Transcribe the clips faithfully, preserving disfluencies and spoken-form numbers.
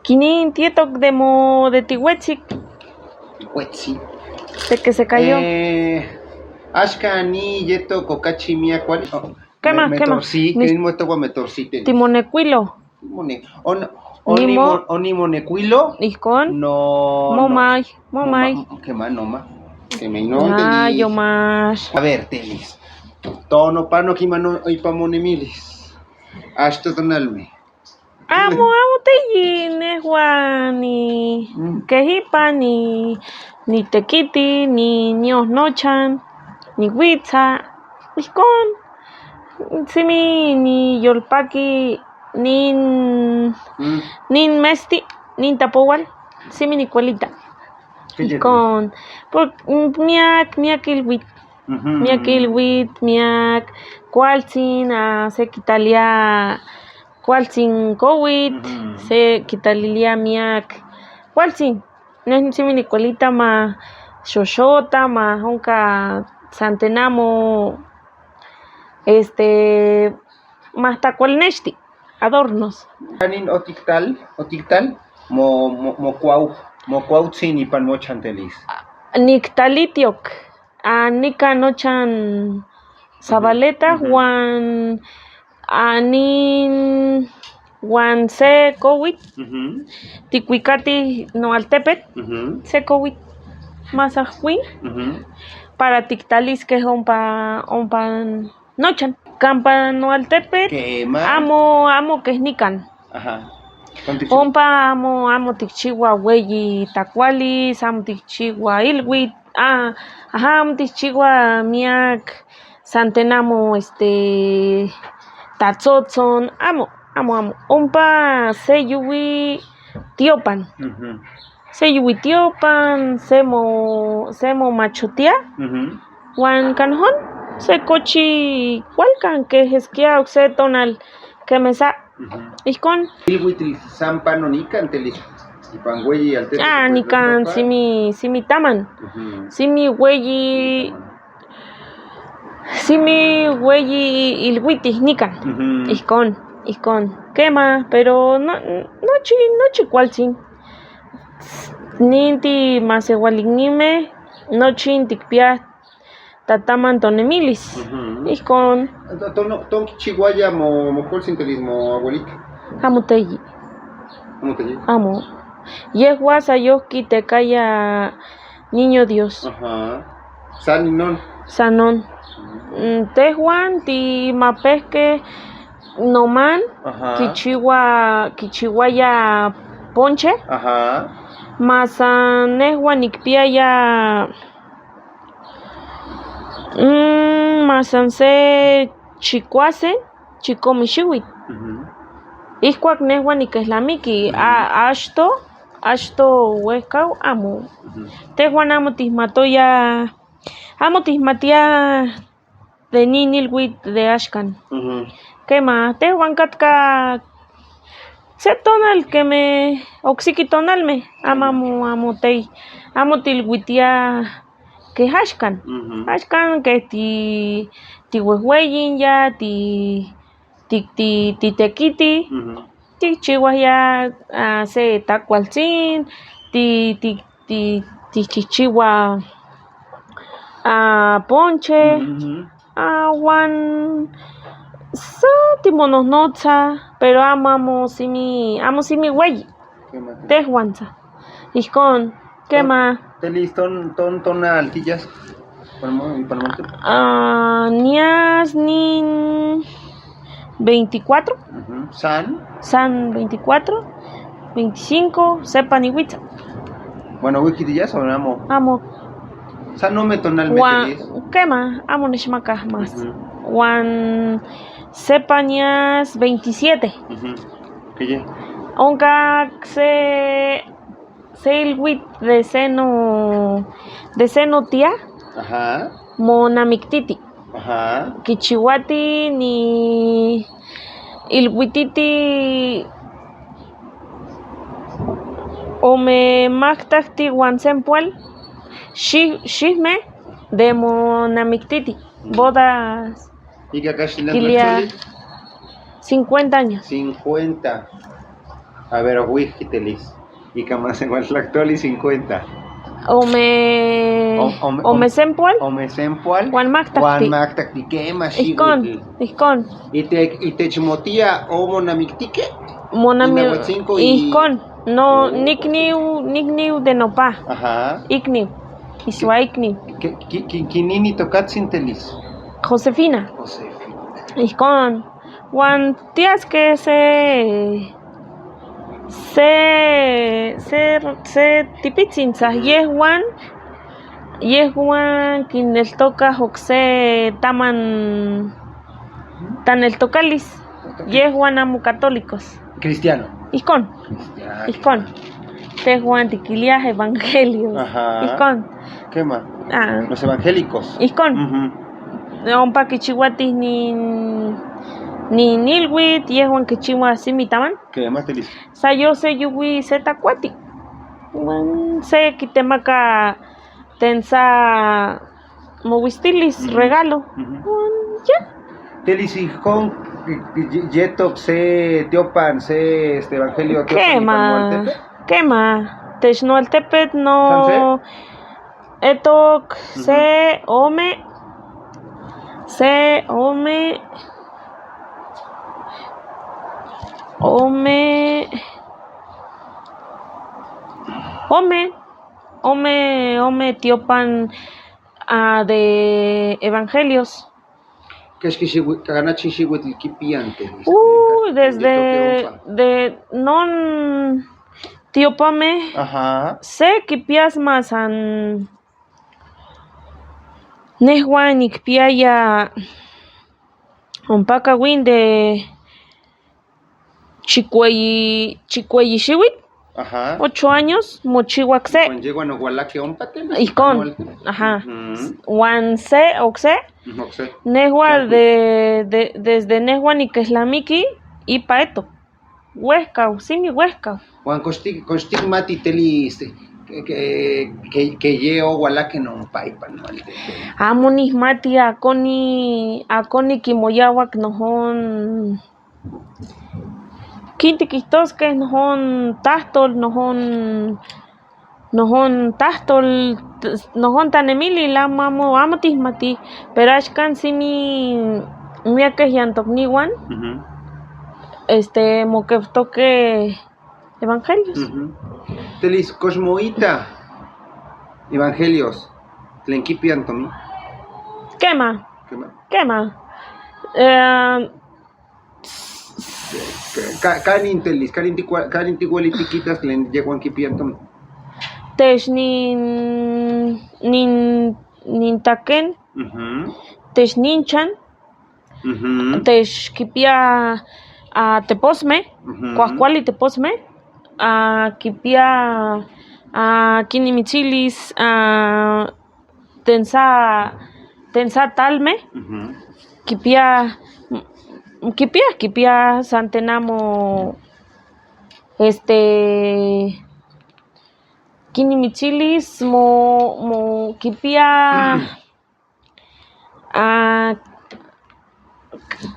Kini tietok de mo de tiwetsi. Tiwetsi. De que se cayó. Eh, ashka ani yetoko kachimia, ¿cuál? ¿Qué más? Me, me torcí, que mismo toko me torcí, te dije. Timonekuilo. Mone-, on-, Ni mo- onimo-, onimonekwilo. Ijkon. No, mo no. May, mo may. Mo ma-, ¿qué más? No ma. Que me no, ah, te yo dije. Más. A ver, teles. Tono pano kimano y pa monemilis. Hasta tonalme. Amo, amo teyi nehua ni, mm, kehipa ni, ni tekiti, ni, ni ohnochan, ni witsa. Ijkon. Simi ni yolpaki nin, mm, nin mesti, nin tapowal, simi ni kualita. Ijkon. Por, mm, miak, miak ilwit. Miak ilwit, miak kualtsin, ah, se kitalia kualtsin kowit, se kitalilia miak kualtsin. Nehnu simi ni kualita ma shoshota, ma onka santenamu, este, ma takual neshti, adornos. Anin otiktal, otiktal, mo, mo, mo kuau, mo kuau tsini pan mo chantelis. Niktalitiok. Ani kanochan Zabaleta, wan, ani wan se kowit, tikwikati Noaltepet, se kowit, masajwi, para tiktaliske ompa, ompa nochan. Kampa Noaltepet, amo, amo kehnikan. Ompa amo, amo tikchiwa weyi takualis, amo tikchiwa ilwit, ah, aha, amo tikchiwa miak santenamu, este, tatsotson, amo, amo, amo. Ompa se yuwi tiopan. Se yuwi tiopan, se mo, se mo machotia. Wan kanhon, se kochi kual kan ke Hezkiya, okse tonal kemesa. Ijkon. Ah, nikan simi, simi taman. Simi weyi, simi weyi ilwiti nikan. Ijkon, ijkon. Kema, pero no, nochi, nochi kualtsin. Ninti masewalignime, nochi ntikpia tataman tonemilis. Ijkon. Ton kichiwaya mo, mo kualtsin telis mo abuelita? Amo teyi. Amo teyi. Amo. Yehua sayohki tekaya Niño Dios. Sanon. Sanon. Tehuan ti mapehke noman, kichiwa, kichiwaya ponche. Masan nehua nikpiaya, mm, masan se chikuasen, chikomishiwit. Ihkwak nehua nikehlamiki, a, ashto, ashto wehkau amo. Tehuan amo tihmatoya, amo tihmatiya de nini ilwit de ashkan. Kema, tehuan katka se tonal keme oksiki tonal me, amo, amo, amo tey, amo tilwitiya ke ashkan. Ashkan ke ti, ti wehweyin ya, ti, ti, ti, ti tekiti, ti chiwa ya, ah, se takualtsin, ti, ti, ti, ti chichiwa, ah, ponche, ah, wan, so ti monohnotsa, pero amo, amo simi, amo simi weyi. Tehuan sa. Ijkon, kema. Telis ton, ton, ton altiyas. Ah, nias nin veinticuatro. San. San veinticuatro, veinticinco, sepa ni witsa. Bueno, wiki días o amo. Amo. San no me tonal me telis. Kema, amo nishmaka mas. Wan sepa nias veintisiete. Keye. Onka se, se ilwit de seno, de seno tia. Mo namiktiti. Kichiwati ni ilwititi. O me maktahti wan sempual. Shi, shihme de mo namiktiti. Bodas. Kilia cincuenta años. Cincuenta. A ver, owihki, Telis. Y ka ma se wan tlaktooli cincuenta. Ome, o, ome, ome, ome sempwal. Ome sempwal. Wan maktakti. Wan maktakti, kema xiwitl. Ihkon, ihkon. Y te, y te chimotiya o monamiktike. Monami-, inahuatl cinco y ihkon. No, oh, nikniu, nikniu de nopa. Ajá. Ikniu. Iswa ikniu. Ke, ke, ke, ke nini tokatsin, Telis? Josefina. Josefina. Ihkon. Wan tias ke se, se, se, se tipitsin sa, yehwan, yehwan kineltoka okse taman, ta neltokalis, yehwan amo católicos. Cristiano. Ihkon. Cristiano. Ihkon. Tehwan tikilia evangelios. Ajá. Ihkon. Kema. Ah. Los evangélicos. Ihkon. Ujú. Ompa kichiwatihni, ni, ni ilwit, yehwan kichiwa simi taman. Kema, Telis. Sa yo se yuwi se takwati. Wan se kitemaka tensa mo wistilis, ujú, regalo. Ujú. Wan ya. Telis, ihkon, ye, ye, yetok se tiopan, se, este, evangelio tiopan. Kema, kema. Tesh no Altepet no. Sanse? Etok, ujú, se ome, se ome, ome, ome, ome, ome tiopan, ah, de evangelios. Kashki shiwi-, kanachin shiwitl kipian, Telis. Uh, desde, de, non, tiopame. Ajá. Se kipias masan. Nehwan ni kipiaya ompaka winde chikweyi, chikweyi shiwit. Ajá. Ocho años, mochiwa kse. Wan yegwan owalake ompa, Telis. Ihkon. Ajá. Ujú. Wan se, okse. Ujú, okse. Nehwan de, de, desde nehwan ni kehlamiki, ipa eto. Wehkaw, simi wehkaw. Wan koshtik, koshtik mati, Telis, ke, ke, ke, ke ye owalake no ompa ipa no. Amo nihmati, akoni, akoni kimoyawak nohon. Kinti kihtoske nohon tahtol, nohon, nohon tahtol, nohon tanemili, la amo, amo tihmati, pero ashkan simi miakehiantok niwan, ujú, este, mokefutoke evangelios. Ujú. Telis, koshmoita evangelios, tlen kipian tomi. Kema. Kema. Kema. Eh, Ka-, ka-, kanin, Telis, kanin ti kwa-, kanin ti kwali tikitas tlen yegwan kipian tomi. Tesh nin, nin, nin taken. Ujú. Tesh ninchan. Ujú. Tesh kipia, ah, teposme. Ujú. Kwah kwali teposme. Ah, kipia, ah, kini mitsilis, ah, tensa, tensa talme. Ujú. Kipia, kipia, kipia santenamo, este, kini mitsilis mo, mo, kipia, ah,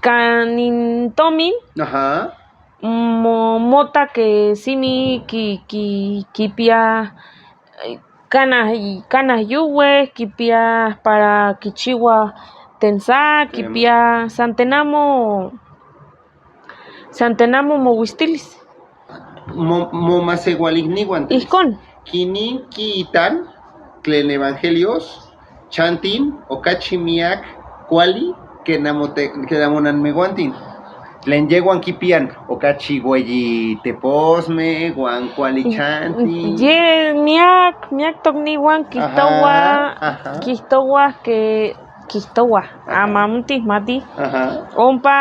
kanin tomin. Ajá. Mo, mota ke simi ki, ki, kipia, eh, kana, kana yuwe, kipia para kichiwa tensa, kipia santenamo, santenamo mo wistilis. Mo, mo masewalik niwan. Ihkon. Kinin kitan tlen evangelios chantin o kachi miak kwali ke namote-, ke namonan mewantin. Tlen yegwan kipian o kachi weyi teposme, wan kwali chantin. Ye miak, miak tok niwan kihtowa, ajá, ajá, kihtowa ke, kihtowa. Ajá. Amamu tihmati. Ajá. Ompa,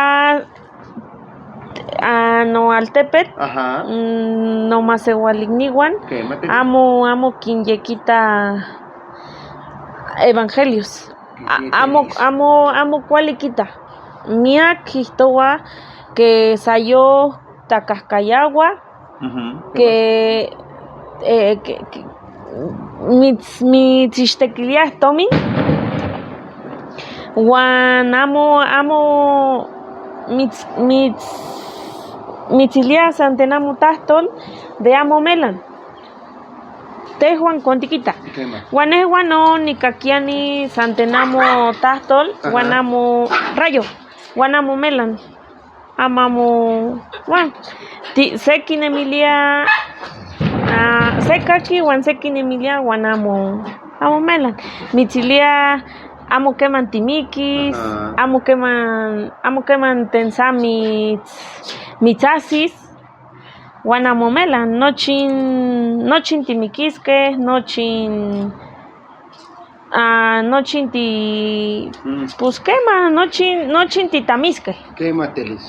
ah, no Altepet. Ajá. Mm, no masewalik niwan. Amo, amo kin ye kita evangelios. Amo, amo, amo kwali kita. Miak kihtowa ke sayo takahkayawa. Ujú. Ke, eh, ke, ke, mits-, mitsishtekiliya tomin. Wan amo, amo mits-, mits-, Mitsilía Santinamu Tahtol de Amo Melan. Tehuan kontikita. Kema. Wanehuan no nikakiani Santinamu Tahtol, Aha. Wanamu Rayo, Wanamu Melan. Amamu, wan, ti-, se kinemilía, ah, se kaki, wan se kinemilía, wan amo, amo melan. Mitsilía, amo keman timikis, Aha. amo keman, amo keman tensa mi, mitsasis, wan amo melan. Nochin, nochin timikiske, nochin Ah, nochin ti-, Mm. Pues kema, nochin, nochin titamiske. Kema teles.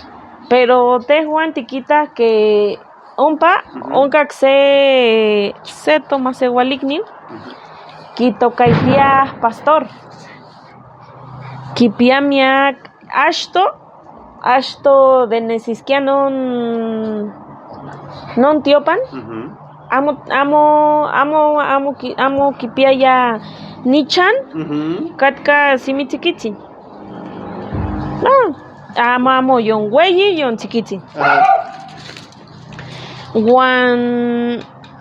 Pero tehuan tikitak ke ompa, Ujú. Onka se, se toma se waliknin, Ujú. Kitoka kipia pastor. Kipia miak ashto, ashto de nesiskia non, non tiopan. Ujú. Amo, amo, amo, amo ki-, amo kipiaya nichan, Ujú. Katka simi tsikitsin. Ah, amo, amo yon weyi, yon tsikitsin. Ah. Wan,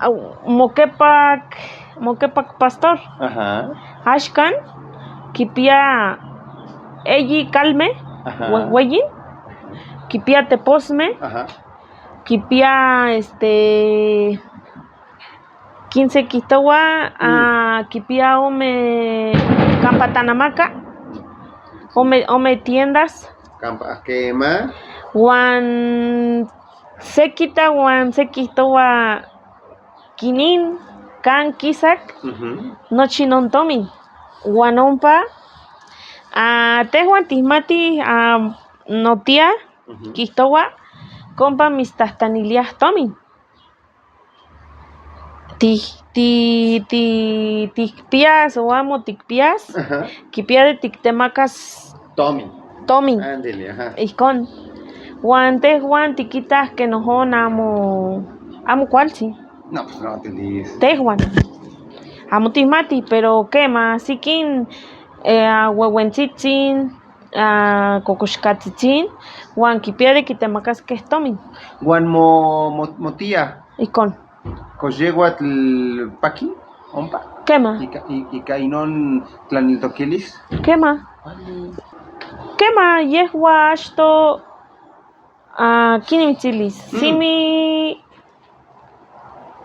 ah, mokepak, mokepak pastor. Ajá. Ashkan kipia eyi kalme, Ajá. We-, weyin, kipia teposme, Ajá. Kipia, este, quince kihtowa, Mm. Ah, kipia ome kampatanamaka, ome, ome tiendas. Kampa-, kema. Wan sekita, wan sekihtowa kinin, kan kisak, Ujú. Nochi non tomin. Wan ompa, ah, tehuan tihmati, ah, notia, Ujú. Kihtowa, kompa mistahtaniliah tomin. Ti, ti, ti, tikpias o amo tikpias, Ajá. Kipia de tiktemakas Tomin. Tomin. Ándele, ajá. Ihkon. Wan tehuan tikitak ke nojonan amo, amo kualtsin. No, pues no, te dices. Tehuan. Amo tihmati, pero kema, sikin, eh, wewentsitsin, ah, kokoshikatsitsin, wan kipia de kitemakaske tomin. Wan mo, mo, mo tia. Ihkon. Koyewatl paki, ompa. Kema. Ika, i-, ika inon tlaniltokilis. Kema. Kema, yehua ashto, ah, kini mitsilis. Mm. Simi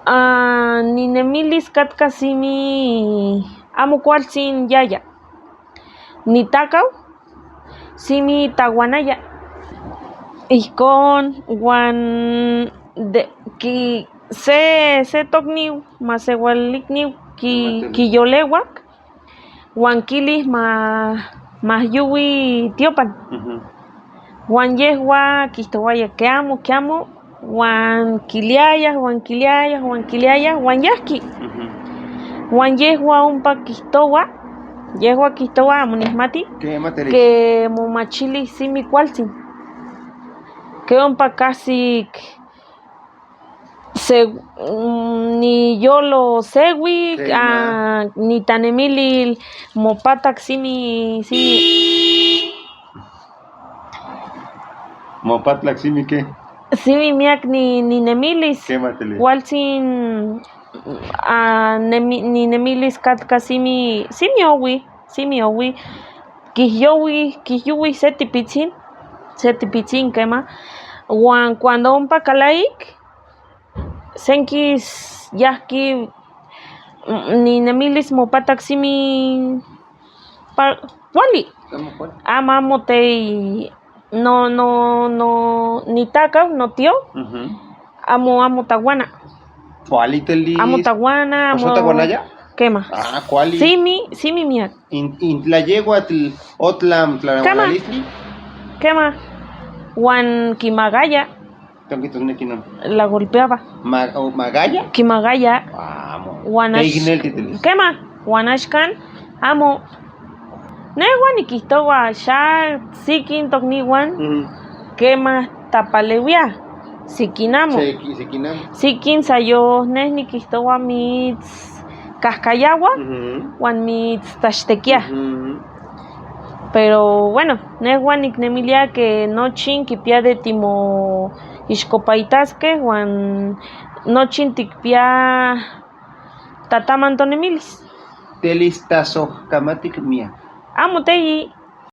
Ah, ni nemilis katka simi amo kualtsin yaya. Ni takaw simi tawanaya. Ihkon wan de, ki, se, se tokniw, ma se walikniw, ki, kiyolewak. Wan kili ma, ma yuwi tiopan. Ujú. Wan yehua kihtowa ya ke amo, ke amo, wan kiliaya, wan kiliaya, wan kiliaya, wan yahki. Ujú. Wan yehua ompa kihtowa, yehua kihtowa amo nihmati, ke mo machili simi kualtsin. Ke ompa kasi Se-, mm, ni yolo sewi, ah, ni ta nemilil mo patak simi, simi. Mo patak simi ke? Simi miak ni, ni nemilis. Ke matele? Waltsin, ah, nemi-, ni nemilis katka simi, simi owi, simi owi. Kih yowi, kih yuwi se tipitsin, se tipitsin kema. Wan kuando ompa kalaik, Senkis yahki, mm, ni nemilis mo patak simi pa-, kuali. Amo, kuali. Amo, amo te no, no, no, ni takaw, no tio. Ujú. Amo, amo tawana. Kuali telis. Amo tawana, amo. Tawana ya? Kema. Ah, kuali. Simi, simi miak. In, in la yegua otlam, kema. Kema. Wan kimagaya. Tonki, tonki, no. La golpeaba. Ma-, o, magaya? Kimagaya. Amo. Wana. Kema, wana ashkan. Amo. Nehua ni kihtowa sha sikin tokniwan. Ujú. Kema tapalewia. Sikin amo. Sikin, sikin amo. Sikin sayo, neh ni kihtowa mits kahkayawa. Ujú. Wan mits tashtekia. Ujú. Pero bueno, nehuaña niknemilia ke nochin kipia détimo ishkopaitaske, huan nochin tikpia tatamantonemilis. Te lista soh kamatik mia. Amu teyi.